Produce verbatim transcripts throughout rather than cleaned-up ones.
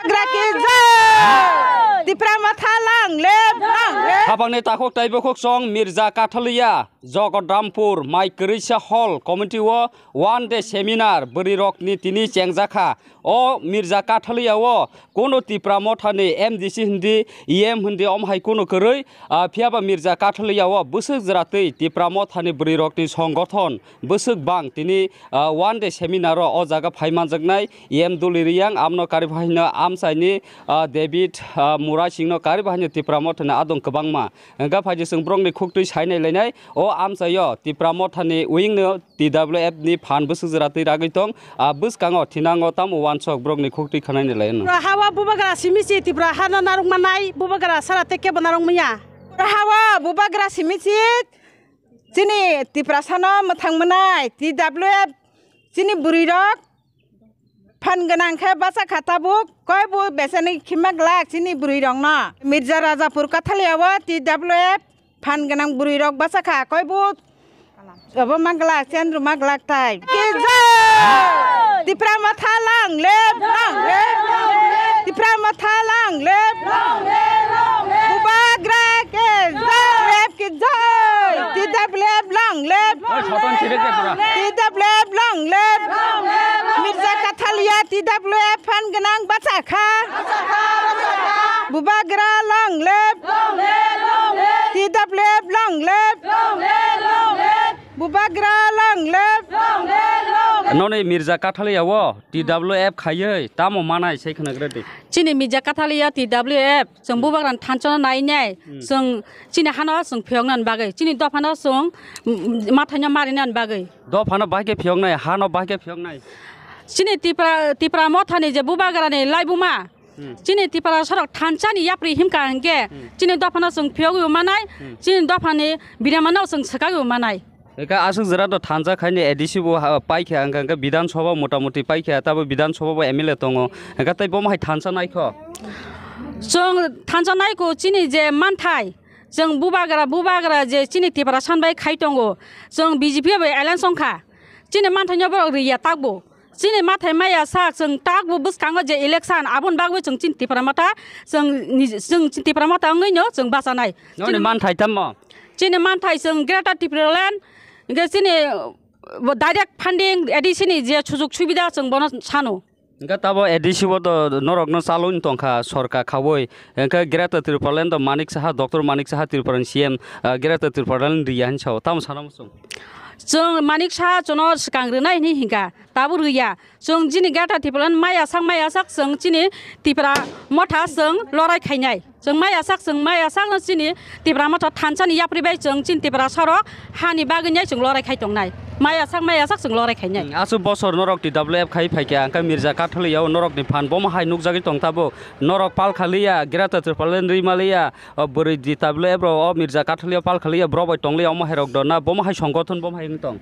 Bubagra ki jai! Tipra Motha long live, long live! Habangni takhuk taibo khuk song Mirza Kathaliya, Jogodampur, Mai Kwrwisa Hall Committee o one day seminar bwrwi rokni tini chengjakha. O Mirza Kathaliya o kuno Tipra Mothani M D C hindi, E M hindi, omo hai kuno kwrwi, ah, phiyaba Mirza Kathaliya o bwswk jwratwi Tipra Mothani bwrwi rokni songgothon bwswk bang tini, ah, one day seminar o o jaga phai manjaknai E M Duli Riyang, amno kari bahaino amchaini, ah, David, ah, Murasingno kari bahaino Tipra Mothani adong kwbangma. Hwnkha phaidi chwng borokni khuktwi sainai lainai o amchaio Tipra Mothani wing no T W F ni phan bwswk jwratwi ragwi tong, ah, bwskango thinango tamo wansok borokni khuktwi khwnainai laino. Tipra ha o Bubagra simi si Tipra hano narwk manai, Bubagra sara tei kebo narwk manya. Tipra ha o Bubagra simi si chini Tiprasano mwthang mwnai, T W F chini bwrwi rok phan gwnang khe bacha kha tabuk, koi bo besani khima glak chini bwrwi rokno. Mirza Rajapur Kathaliya o T W F phan gwnang bwrwi rok bacha kha, koi bo obo ma glak, chenrwma glak tai. Ki jai! Tipra Motha long live, long live, long live! Tipra Motha long live, long live, long live! Bubagra ki jai! T W F ki jai! T W F long live! Oi, soton chirek de pura. T W F long live! Mirza Kathaliya T W F phan gwnang bacha kha. Bubagra long live! T W F long live! Bubagra long live! Noni Mirza Kathaliya o T W F khaiwi tamo manai sai khwnagra di. Chini Mirza Kathaliya T W F chwng Bubagrani thansa no nainai, hmm, chwng chini hano chwng phiyoknani bagwi, chini dophano chwng, mm, mathaino marinani bagwi. Dophano bahai khe phiyoknai, hano bahai khe phiyoknai. Chini Tipra, Tipra Mothani je Bubagrani laibuma, hmm, chini Tiprasarok thansani yapri himkha hwnkhe, hmm, chini dophano chwng phiyogwi manai, hmm, chini dophani birimano chwng swkagwi manai. Eka aswk jora do thansa khaini A D C bo ha-, paikha, hwnkha hwnkhe Bidhan Sabha motamuti paikha, tabo Bidhan Sabha bo M L A tongo, hwnkha tei bomo hai thansa naikho. Chwng thansa naikho chini je manthai, chwng Bubagra, Bubagra je chini Tiprasa bai khai tongo, chwng B J P bai alliance wngkha, chini manthaino borok riya takbo. Chini mathai maya sak chwng takbo bwskango je election aboni bagwi chwng chini Tipra Motha chwng nij-, chwng chini Tipra Motha wngwino chwng bachanai. Noni chini manthai tamo? Chini manthai chwng Greater Tipraland hwnkhe chini, uh, direct funding A D C ni je sujug subida chwng bono sano. Hwnkhe tabo A D C bo to norokno chalwi tongkha sorkar khaui. Hwnkhe Greater Tipraland to Manik Saha, Doctor Manik Saha Tripura ni C M, uh, Greater Tipraland riya hinwi sao. Tamo sana muchung? Chwng Manik Saha chwngno swkang rwnai hinwi hinkha. Tabuk rwya. Chwng chini Greater Tipraland maya sak maya sak chwng chini Tipra Motha chwng lorai khainai. Chwng maya sak chwng maya sakno chini Tipra Motha thansani yapri bai chwng chini Tiprasarok hani bagwinai chwng lorai khai tongnai. Maya sak maya sak chwng lorai khainai. Hmm, aswk bosor norok T W F khai phaikha, hwnkhe Mirza Kathaliya o norokni phan bomo hai nukjagwi tong tabuk. Norok pal khaliya, Greater Tipraland rwimaliya, o bwrwi T W F rok o Mirza Kathaliya pal khaliya, borok bai tongliya, omo hai rok do na bomo hai songgothon bomo hai wng tong?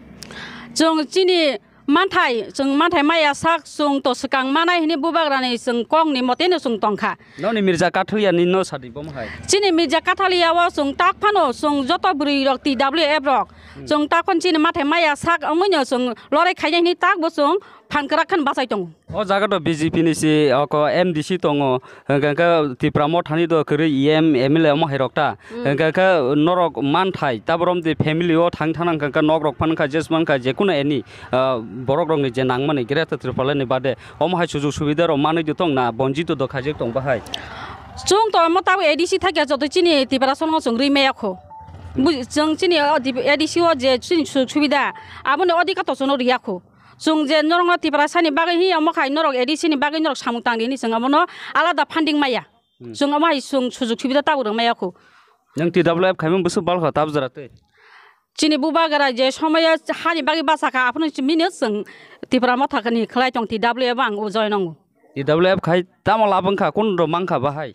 Chwng chini manthai, chwng manthai maya sak, chwng to swkang manai hwnwi Bubagrani chwng kokni moteno chwng tongkha. Noni Mirza Kathaliya ni no sadi bomo hai? Chini Mirza Kathaliya o chwng tak phano chwng joto bwrwi rok T W F rok, hmm, chwng tak phano chini manthai maya sak wngwino chwng lorai khainai hwnwi tak bo chwng phan kwrak khan bachai tongo. O jaga do B J P ni si oko M D C tongo, hwnkhe khe Tipra Mothani do kwrwi E M, M L A omo hai rok ta. Hmm. Hwnkhe khe norok manthai, taborom de family o thang thang khe nok rok phan kha, jes man kha, je kuno any, ah, borok rok ni je nangmani Greater Tipraland ni bade omo hai sujug subida rok manwi de tong na, bonjito do khaijak tong bahai. Chwng to omo tabuk A D C thakya joto chini Tiprasa no chwng rwi maya kho. Hmm. Bu-, chwng chini o dip-, A D C o je chini sujug subida aboni odhikar to chwngno riya kho. Chwng je norokno Tiprasani bagwi hiya omo khai norok A D C ni bagwi norok samung tang di hinwi chwng omono alada funding maya. Hmm. Chwng omo hai chwng sujug subida tabuk rwng maya kho. Nwng T W F khaimung bwswk bal kha tab jora twi? Chini Bubagra je somoyo hani bagwi bachakha aphano mino chwng Tipra Motha ni khlai tong T W F ang o join wngo. T W F khai tamo lab wngkha, kunu rok mankha bahai?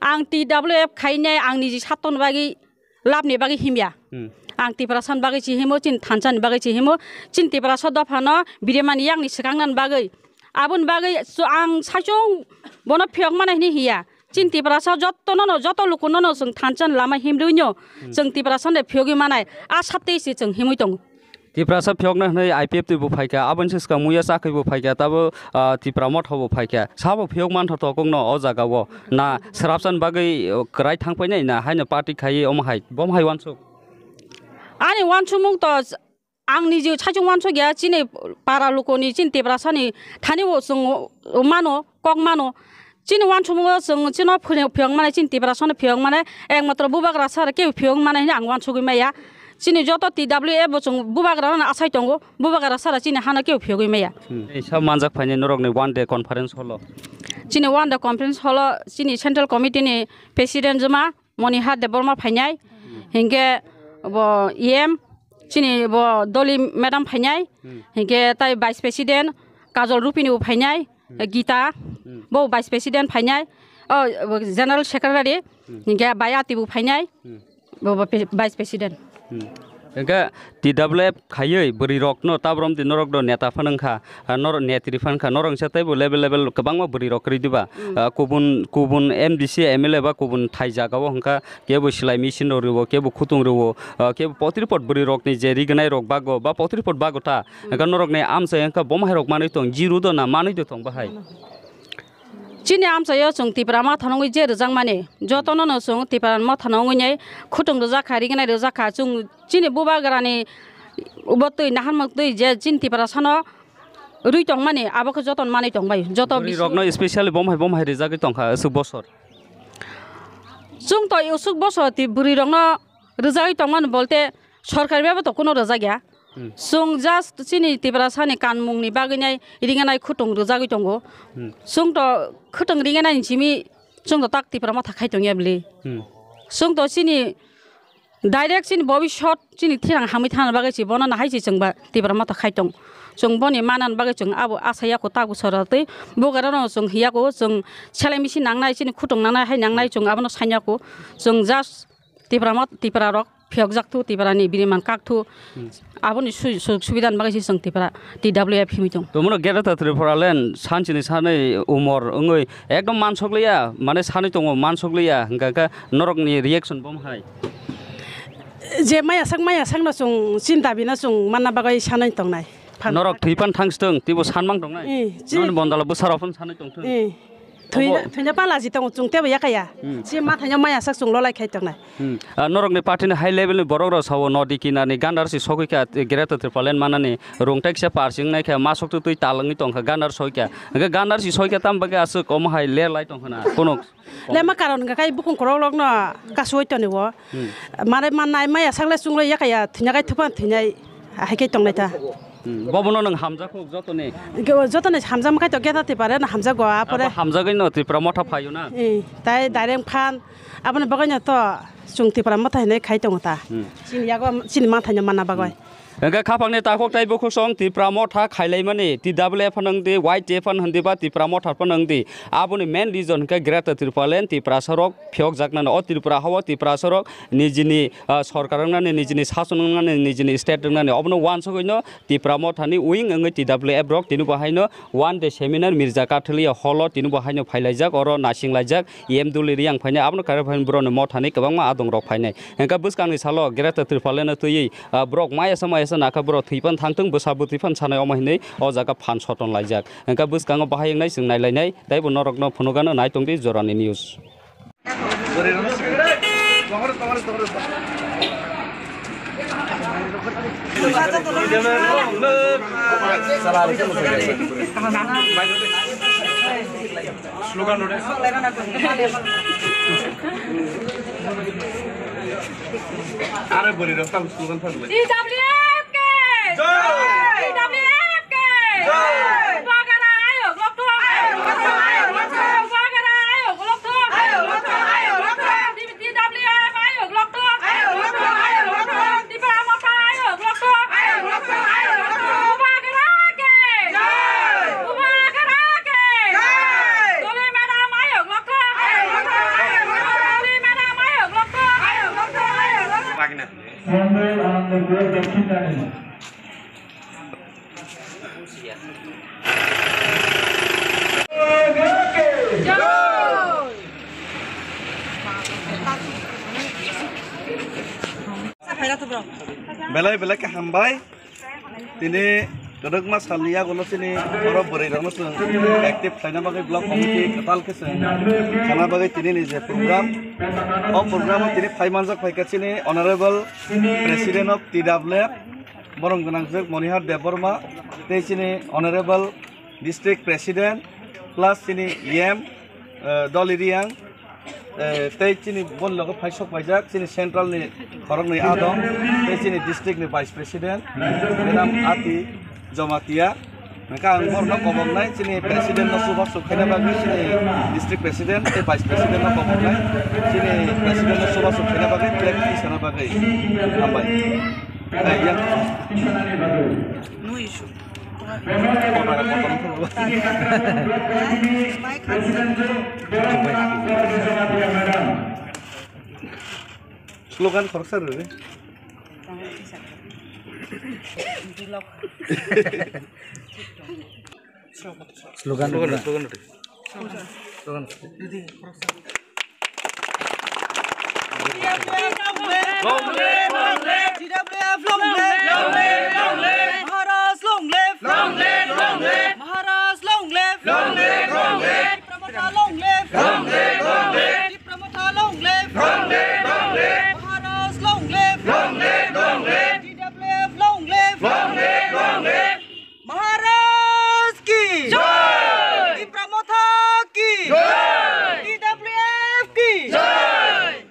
Ang T W F khainai ang niji satoni bagwi labni bagwi himya. Hmm. Ang Tiprasani bagwi se himo, chini thansani bagwi se himo, chini Tiprasa dophano birimani yakni swkangnani bagwi. Aboni bagwi so-, ang saichung bono phiyok mana hinwi hiya. Chini Tiprasa jotono no, joto lukuno no chwng thansani lama himrwino, hmm, chwng Tiprasani phiyogwi manai. A satte se chwng himwi tongo. Tiprasa phiyokna hwnwi I P F T bo phaikha, aboni swkang muya chakhwi bo phaikha, tabo, ah, Tipra Motha bo phaikha. Sabo phiyok mantha tokokno o jaga o. Na srapsan bagwi, oh, kwrai thangpainai na haino party khaiwi omo hai, bom hai wansuk. Ani wansukmung to ang niji saichung wansuk ya, chini para lukoni, chini Tiprasani thani o chwng mano, kok mano. Chini wansukmungo chwng chino phiyok, phiyok mane, chini Tiprasano phiyok mane, ekmatro bubagra sara kebo phiyok mane hwnwi ang wansugwi maya. Chini joto T W F bo chwng bubagrano achai tongo, bubagra sara chini hano kebo phiyogwi maya. Hmm. Ei sa manjak phainai norokni one day conference hall o. Chini one day conference hall o chini central committee ni president jwma Moniha Debbarma phainai, hinkhe bo E M chini bo Doli madam phainai, hinkhe tai vice president Kajol Rupini bo phainai, Gita bo vice president phainai, o general secretary hinkhe Bayati bo phainai, bo bo vice president. Hinkhe T W F khaiwi bwrwi rokno tabrom di norok do neta phano wngkha, ah, norok netri phano wngkha, norok wngsa teibo level level kwbangma bwrwi rok kwrwi diba. Ah, kubun kubun M D C, M L A ba kubun thai jaga o wngkha, kebo silai machine rok rwo, kebo khutung rwo, ah, kebo potripot bwrwi rokni je rignai rok bago ba potripot bago ta, hinkhe norokni amchai wngkha bom hai rok manwi tong, jiru do na manwi do tong bahai. Chini amchaio chwng Tipra Motha nungwi je rwjakmani, jotono no chwng Tipra Motha nungwi nai khutung rwjak kha, rignai rwjak kha. Chwng chini bubagrani bo twi naharmwk twi je chini Tiprasano rwi tongmani, abo khe jotono manwi tongbai. Joto bwrwi rokno specially bom hai bom hai rwjagwi tongkha aswk bosor. Chwng to aswk bosor ti bwrwi rokno rwjagwi tongmani bolte sorkar bai bo to kuno rwjak ya. Hmm. Chwng just chini Tiprasani kanmungni bagwi nai ringanai khutung rwjagwi tongo. Hmm. Chwng to khutung ringanai simi chwng to tak Tipra Motha khai tongya bwle. Hmm. Chwng to chini direct chini bobisot chini thirang hamwi thangna bagwi si bono nahai si chwng ba Tipra Motha khai tong. Chwng boni manani bagwi chwng abo asai yako tabu sora tei bugarano chwng hiya ko chwng selai misi nangnai chini khutung nangnai hai nangnai chwng abono sanya ko chwng just Tipra mot, Tipra rok phiyokjak thu, Tipra ni bini man kak thu. Hmm. Aboni su-, sujog subida ni bagwi se chwng Tipra T W F himwi tong. Tomono Greater Tripura Land sanchini sanwi umor wngwi ekdom mansok liya, mane sanwi tongo mansok liya, hingka khe norok ni reaction bom hai. Je maya sak, maya sak no chwng chinta bino chwng manna bagwi sanwi tongnai. Norok thwi pan thang stwng, teibo san mang tongnai. Eh, chi- Noni bondalo bwsarok phano sanwi tong thung. Eh. Thwina, obo- thwina pala ji tongo, chwng teibo yakaya. Hmm. Chi mathaino maya sak chwng lolai khai tongnai. Hmm. Ah, norokni party ni high level ni borok rok sao nodi kinarni gandar si sogwi kha, Greater Tripura Land manani rung tai kisa parsing nai kha, masok tu twi talangwi tong kha, gandar soi kha. Hingke gandar si soi kha tam bagwi aswk omo hai ler lai tong khna. Kono Lema karon hingka khai bukung korok rok no kasui toni o. Hmm. Mare mannai maya sak le chwng le yakaya, thwina khai thupha thwinai. Hai khe tongnai ta. Hmm, bobono nwng hamjakgo jotoni? Ge-, jotoni hamjakma kaitor khe ta twi pare na hamjakgo, a pore. Abo hamjagwi no Tipra Motha phaio na? Eh, tai direct phan, aboni bagwi no to chwng Tipra Motha hinwi khai tongo ta. Hmm. Chini yago, chini manthaino manna bagwi. Hmm. Hingke khapangni takhuk tai bukhuk song Tipra Motha khailaimani, T W F phano wngdi, Y T F phano wngdi ba Tipra Motha phano wngdi. Aboni main reason hingke Greater Tipraland, Tiprasa rok phiyokjaknani, o Tripura hao Tiprasa rok nijini, ah, sorkar wngnani, nijini sason wngnani, nijini state wngnani, obono uansugwino Tipra Mothani wing wngwi T W F rok tini bo haino one day seminar Mirza Kathaliya hall o tini bo haino phailaijak, oro nasinglaijak E M Duli Riang phainai, abono kare phaini borokni mothani kwbangma adong rok phainai. Hingke bwskangni salo Greater Tipraland no twiwi, ah, borok mayasa mayasa nakha borok thwipan thangthung, bwsa bwtwi phan sanai omo hinwi o jaga phan soton laijak. Hingke bwskango bahai wngnai chwng nailainai, taibo norokno phunukgano nai tongdi Jorani News. Are bwrwi rok tam slogan phan lai. T W F ke! Jai! T W F ke! Jai! Bubagra ayok lokto! Ayok lokto! Ayok lokto! Bubagra ayok lokto! Ayok lokto! Ayok lokto! T W F ayok lokto! Ayok lokto! Ayok lokto! Tipra Motha ayok lokto! Ayok lokto! Ayok lokto! Bubagra ke! Jai! Bubagra ke! Jai! Doli madam ayok lokto! Ayok lokto! Ayok lokto! Doli madam ayok lokto! Ayok lokto! Ayok lokto! Pagina. Sunday and the great Dakshinani. Belai belai ke hambai. Tini kwdwkma salni yagulo chini oro bwrwi rokno chwng active khlaina bagwi block committee kwtal khe chwng khana bagwi tini ni je program, o program o tini phai manjak phaikha chini honorable president of T W F, borom gwnangjwk Monihar Debbarma, tei chini honorable district president plus chini E M, eh, Doli Riang, eh, tei chini boni logo phai sok paijak chini central ni khoroknwi adong, tei chini district ni vice president madam Ati Jamatia. Hwnkhe ang borno koboknai chini president no chubachu khaina bagwi chini district president tei vice president no koboknai chini president no chubachu khaina bagwi flag tisana bagwi. Hambai. Hai, yang. No issue. Slogan khoroksa rwdi. Slogan, slogan, slogan. Slogan. Long live, long live. T W F long live. Long live, long live. Maharaj long live. Long live, long live. Maharaj long live. Long live, long live. Tipra Motha long live. Long live, long live. Tipra Motha long live. Long live, long live. Maharaj long live. Long live, long live. T W F long live. Long live, long live. Maharaj ki jai! Tipra Motha ki jai! T W F ki jai!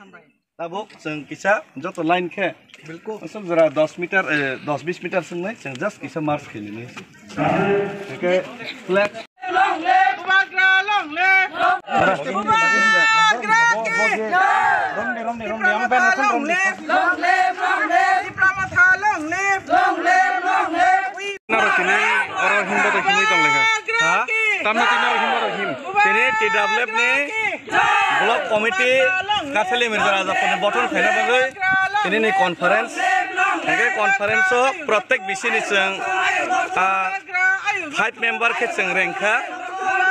Tabuk chwng kisa joto line khe. Bilkul. Aswk jora dos meter, eh, dos bis meter swngnai chwng just kisa march khainani. Hwnkhe flag. Long live Bubagra, long live. Bubagra ki jai! Tipra Motha long live. Long live, long live. Tipra Motha long live. Long live, long live. Naro tini oro himba to himwi tong lekha. Ha? Tamno tini oro himba to him. Tini T W F ni block committee Kathali Mirza Rajapur ni boton khaina bagwi tini ni conference. Hwnkhe conference o protek bisi ni chwng, ah, five member khe chwng rengkha.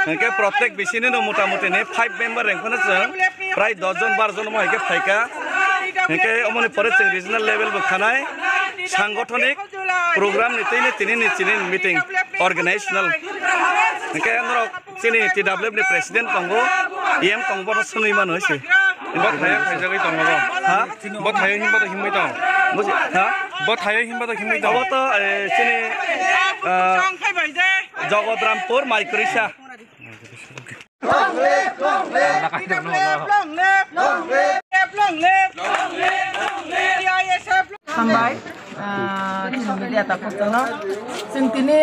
Hwnkhe protek bisi ni no mota moti ni five member rengphano chwng prai dos jon bar jon mo hai khe phaikha. Hwnkhe omoni pore chwng regional level bo khanai sangothonik program ni tini tini ni chini meeting organize nal. Hwnkhe norok chini T W F ni president tongo, E M tongo, bono swnwi mano se. Bo thaya khaijagwi tongo bo. Ha? Bo thaya himba to himwi tong. Buji, ha? Bo thaya himba to himwi tong. Abo to, eh, chini, eh, Jogodrampur Maikrisa. Long live, long live, T W F long live, long live, long live, T I S F. Hambai, ah, chini media takhuk chwngno. Chwng tini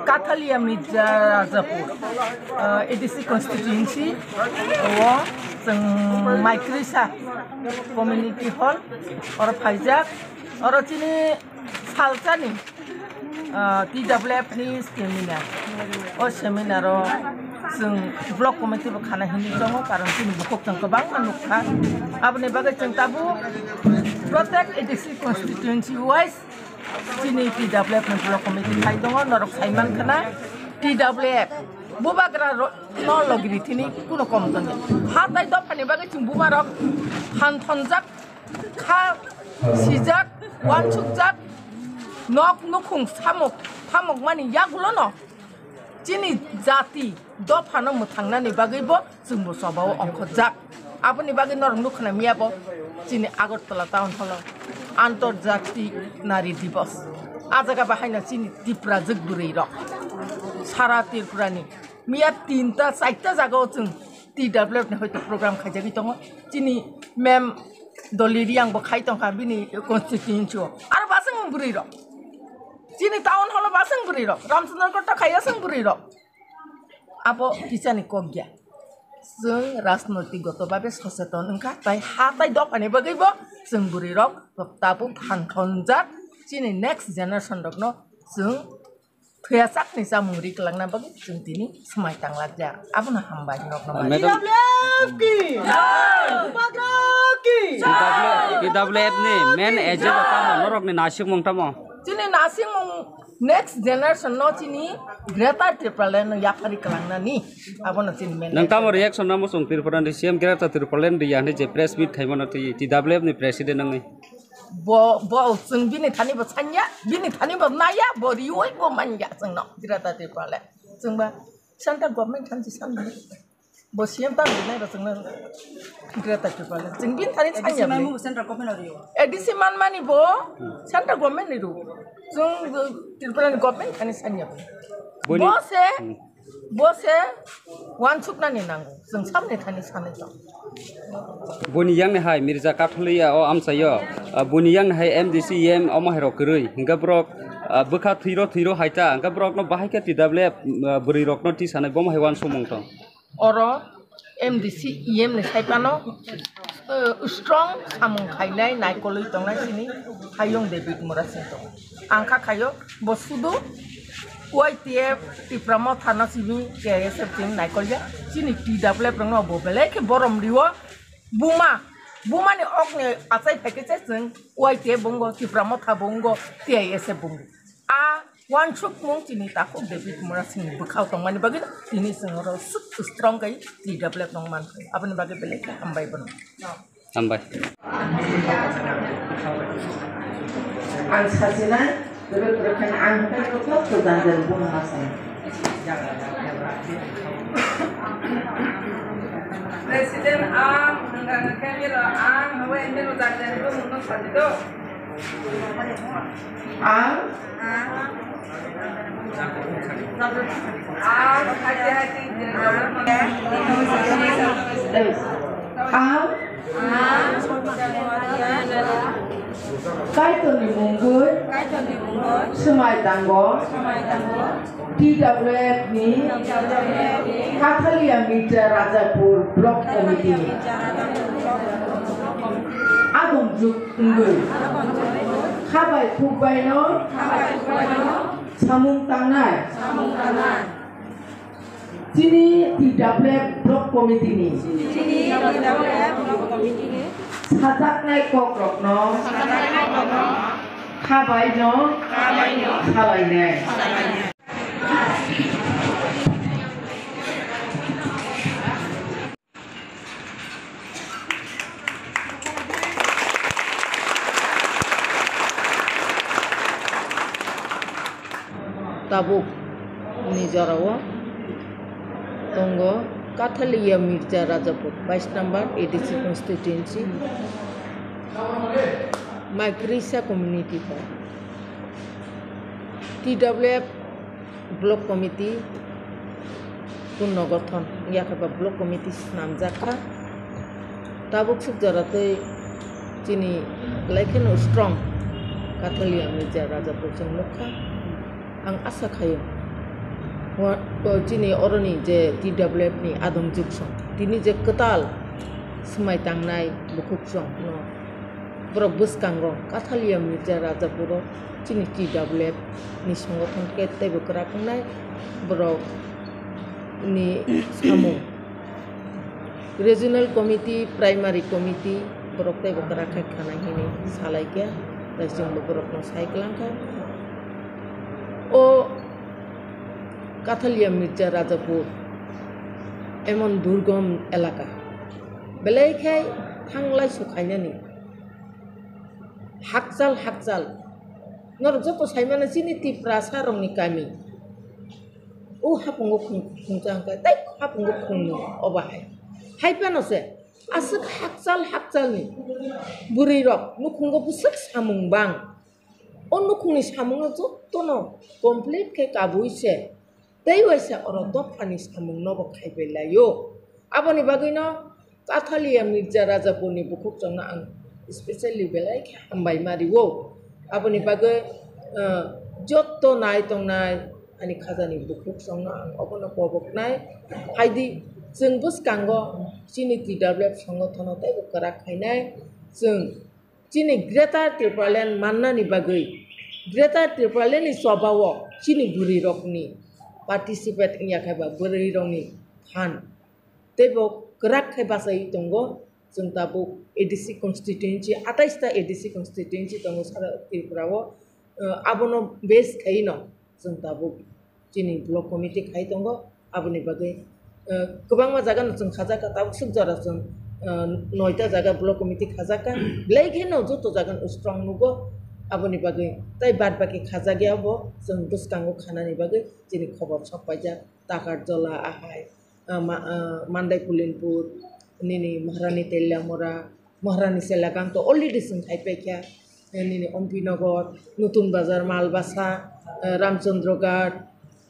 Kathalia Mirza Rajapur, ah, A D C constituency o chwng Maikrisa community hall oro phaijak. Oro chini salsani, ah, T W F ni seminar. O seminar o chwng block committee bo khana hinwi tongo, karon chini bukhuk chwng kwbangma nukha. Aboni bagwi chwng tabuk protek A D C constituency wise chini T W F ni block committee khai tongo, norok sai mankha na T W F bubagra ro-, no logiri thini kuno kom tongo. Hatai dophani bagwi chwng bumarok han thonjak. Kha sijak, uansukjak, nok nukhung samuk, samukmani yagulono chini jati dophano mwthangnani bagwibo chwngbo chobao ongkhorjak. Aboni bagwi norok nukha na miya bo chini Agartala town hall o Antarjatik Nari Divas. A jaga bahaino chini Tiprajwk bwrwi rok sara Tripura ni miya tinta charta jaga o chwng T W F ni hoito program khaijagwi tongo. Chini ma'am Doli Riang bo khai tongkha bini constituency o. Aro basing bwrwi rok. Chini town hall o basing bwrwi rok. Ramchandra Kotta khai asing bwrwi rok. Abo kisani kok ya. Chwng rajnoitik goto babe soseton wngkha. Tai ha tai dophani bagwi bo chwng bwrwi rok tabuk phan thonjak. Chini next generation rokno chwng Thuyasakni chamung ri kwlangna bagwi chwng tini swmai tanglakjak. Abono hambai nokno mai. Madam. T W F ki jai! Bubagra ki jai! T W F ni main agenda tamo, norokni nasikmung tamo? Chini nasikmung next generation no chini Greater Tipraland no yaphari kwlangnani. Abono chini main agenda. Nang tamo reaction namo chwng Tripura ni C M Greater Tipraland ri ya hinwi je press meet khaimano twi T W F ni president wngwi? Bo, bo chwng bini thani bo sanya, bini thani bo naya, bo riwi bo manya chwngno Greater Tipraland. Chwngba central government thansi sanmani. Bo C M tang rinai ba chwngno Greater Tipraland. Chwng bini thani sanya. A D C manmani bo central government ni rw. Chwng Tripura ni government thani sanya. Bo se, bo se wansuknani nango. Chwng samni thani sanai tong. Boni yang ni hai Mirza Kathalia o amchaio. Ah, boni yang ni hai M D C, M omo hai rok kwrwi. Hingke borok, ah, bwkha thwiro thwiro hai ta. Hingke borok no bahai khe T W F, ah, bwrwi rok no tisanai bomo hai wansukmung tong. Oro M D C, E M ni sai phano, eh, strong samung khainai naikolwi tongnai chini Hayung David Murasing tongo. Ang kha khaio bo sudu Y T F Tipra Motha no simi K I S F team naikolya chini T W F rokno bo belai khe borom rio buma, bumani okni achai phaikhe se chwng Y T F bo wngo, Tipra Motha bo wngo, T I S F bo wngo. A wansukmung chini takhuk David Murasing ni bwkhao tongmani bagwi tini chwng oro swk strong kai T W F tong mankha. Aboni bagwi belai khe hambai bono. Hambai. Ang sachinai, David Murasing ang hwnkhai kok kok janjani buma masai. President ang hwnga hwnkhe milo ang hwnwi milo janjani bumungno sajito. Ang. Ang. Ang. Ang. Kaitorni mungwi. Swmai tango. T W F ni Kathalia Mirza Rajapur Block Committee ni adong juk wngwi khabai khukbai no samung tangnai chini T W F Block Committee ni sajaknai kok rok no khabai no salainai. Tabuk ni jorao tongo Kathalia Mirza Rajapur, bais number A D C constituency, Maikrisa community hall. T W F Block Committee punno gothon wngya khe ba Block Committee swnamjak kha. Tabuk swk jora tei chini belai kheno strong Kathalia Mirza Rajapur chwng nukha. Ang asa khaio, wa-, o chini oroni je T W F ni adong jugsong tini je kwtal swmai tangnai bukhuk chwng no borok bwskango Kathalia Mirza Rajapuro chini T W F ni songothon khe teibo kwrak wngnai borok ni samung. Regional committee, primary committee borok teibo kwrak khe khanai hinwi salai khe, tei chwngbo borokno sai kwlang kha. O Kathalia Mirza Rajapur emon durgom elaka, belai khe thanglai su khainani hakchal hakchal. Norok joto saimano chini Tiprasa rokni kami. O hapungo khung-, khungsa hwnkhe tei hapungo khungni obo hai. Hai phano se aswk hakchal hakchalni bwrwi rok nukhungo bwswk samung bang. O nukhungni samungno jotono complete khe kabui se tei waisa oro dophani samungno bo khaibai laio. Aboni bagwino Kathalia Mirza Rajapurni bukhuk chwngno ang specially belai khe hambai ma rio. Aboni bagwi, ah, jotto nai tongnai ani khajani bukhuk chwngno ang obono koboknai. Phaidi chwng bwskango chini T W F songothono teibo kwrak khainai. Chwng chini Greater Tipraland mannani bagwi, Greater Tipralandni chobao chini bwrwirokni participate wngya khe ba bwrwirokni phan teibo kwrak khe bachai tongo. Chwng tabuk A D C constituency, atais ta A D C constituency tongo sara Tripura o. Eh, abono base khaino chwng tabuk chini block committee khai tongo. Aboni bagwi, eh, kwbangma jaga no chwng khajak kha, tabuk swk jora chwng ah, noita jaga block committee khajak kha, belai kheno joto jaga no strong nugo. Aboni bagwi tai bad baki khajak ya bo chwng bwskango khanani bagwi chini khobor sok paijak. Takarjola ahai, ah, ma-, ah, Mandai Pulinpur, nini Maharani Teliamura, Maharani Selagang to already chwng khai paikha, eh, nini Ompi Nogor, Nutun Bazar, Malbasa, eh, Ramchandra Ghat,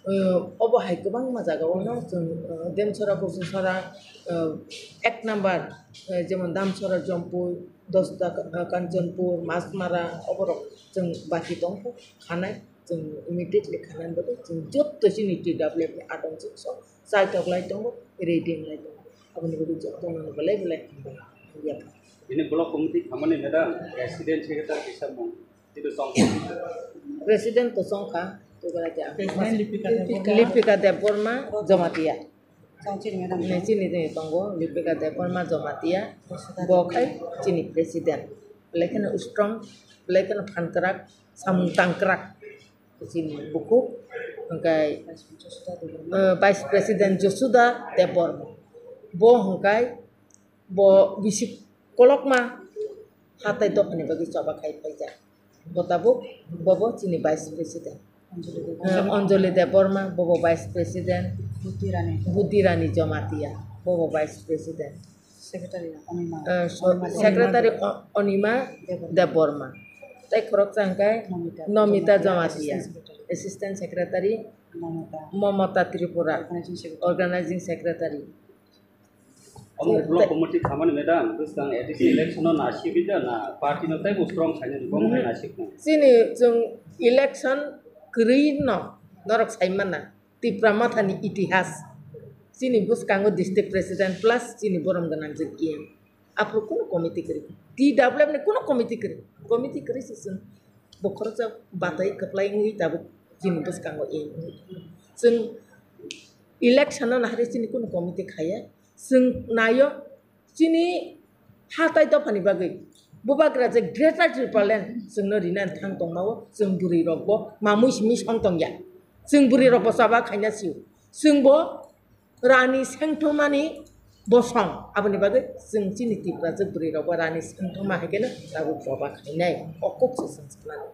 eh, obo hai kwbangma jaga o no chwng, eh, Demsora, Bosonsora, eh, ek number, eh, jemon Damsora, Jompui, Dosda, eh, Kanchanpur, Masmara, oborok chwng baki tongkha khanai. Chwng immediately khanani bagwi chwng jotto chini T W F ni adong chwng sok chaitok lai tongo, ready wng lai tongo. Aboni bagwi jotto no belai belai hambai, hamya kha. Bini block committee khamani madam, president secretary kisa mung, tito song. President to songkha, to belai khe ang. President Lipika Debbarma. Lipika Debbarma, Jamatia. Chini, chini tongo, Lipika Debbarma Jamatia, bo khai chini president. Belai kheno strong, belai kheno phan kwrak, samung tang kwrak. Chini bukhuk, hwnkhe, eh, Vice President Josuda Debbarma. Bo hwnkhe, bo bisi kolokma hatai dophani bagwi choba khai paijak. Bo tabuk, bobo chini Vice President. Anjali Debbarma. Eh, Anjali Debbarma, bobo Vice President. Buti Rani. Buti Rani Jamatia, bobo Vice President. Secretary Anima. Eh, so-, Anima Secretary Debbarma. O-, Anima Debbarma. Debbarma. Tai khoroksa hwnkhe Nomita Nomita Jamatia, Jamatia. Assistant Secretary. Assistant Secretary Mamata. Mamata Tripura. Organizing Secretary. Organizing Secretary. Omo block committee khamani madam, bwskang A D C election no nasibida na party no teibo strong khainani, bomo hai nasikna. Chini chwng election kwrwi no norok sai mana, Tipra Mothani itihas. Chini bwskango district president plus chini borom gwnang je E M. Aphuru kunu committee kwrwi. T W F ni kunu committee kwrwi. Committee kwrwi se chwng bokhorok jak batai kwplai wngwi tabuk chini bwskango E M wngwi. Chwng election no nahari chini kunu committee khaiya. Chwng naio, chini hatai dophani bagwi bubagra je Greater Tipraland chwngno rinani thang tongmao, chwng bwrwi rokbo mamui simi song tongya. Chwng bwrwi rokbo choba khaina sio. Chwngbo rani sengthomani bosong, aboni bagwi chwng chini Tipra je bwrwi rokbo rani sengthoma hai kheno tabuk choba khainai. O kok se chwng sanani.